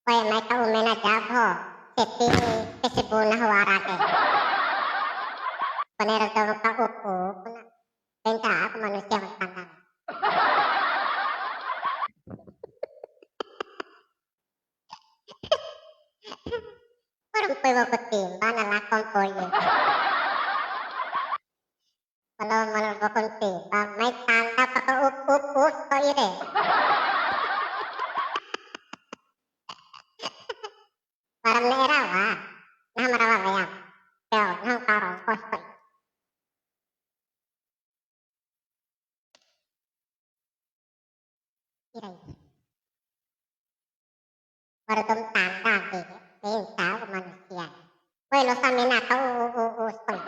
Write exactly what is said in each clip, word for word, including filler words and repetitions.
Koe mai ka umena jabo, seti Facebook nahu wara ke. Kone ra dou ka up-up na. Benca aku manusia berpandang. Orang koe wa'u ku timba na lako mpoi. Kalau malah bokon timba, mai tanda paka up, up, up, to ire. Wara ma ne'e rawa, nahu ma rawa weam. Teo, nahu karo, kos, kos. Ira, ira. Wara dou tanda de, de, tahu manusia. Woi, losa mena ka u, u, u, u, soi.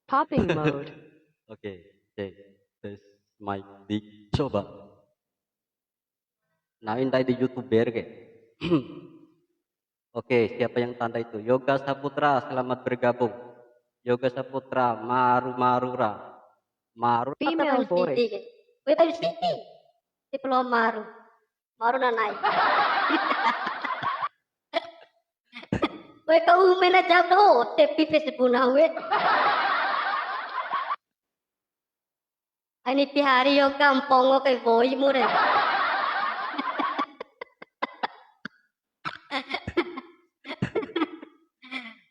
Popping mode. Oke, cek. Tes mic, dik, coba. Nah, ini tadi di YouTuber ke. Oke, siapa yang tanda itu? Yoga Saputra, selamat bergabung. Yoga Saputra, maru-maru ra. Maru. Female voice. Woi, Pak Siti. Diploma maru. Maru na nai. Woi, kau mena jam do, tepi Facebook na we. Aina ipi hari Yoga mpongo kai woimu re.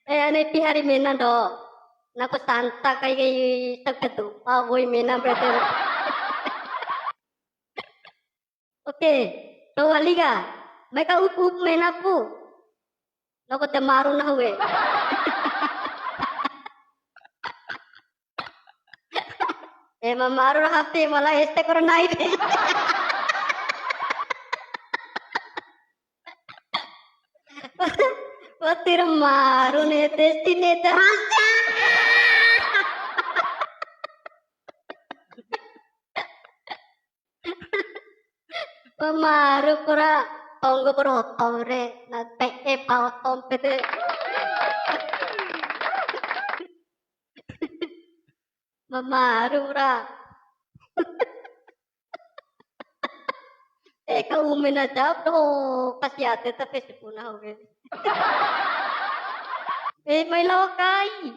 Eh, aina ipi hari mena do. Naku santa kai kai saka tupa woi mena bete. Oke, to wali ka. Mai ka up-up mena pu. Loko te maru nahu we. Eh, ma maru ra H P malah hashtag ora nai de. Wati ra maru ne, testi ne, te rasa. Pamaru pura tonggo pura oto re, na te'e pa oto pede. Mamaru pura. Eh, ka umen aja do, kasi ade ta Facebook na oke. Eh, mai lao kai.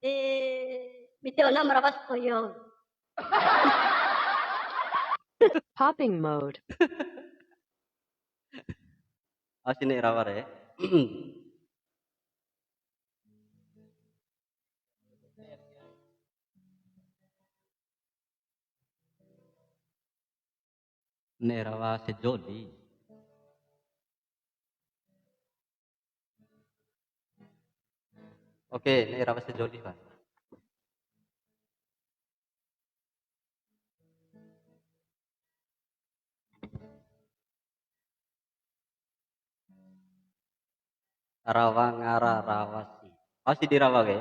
Eh, mite ona marawas koyo. Popping mode. Au si ne'e rawa re. Ne'e rawa sejoli. Oke, ne'e rawa sejoli, Pak. Rawa ngara rawa si. Au si di rawa ke?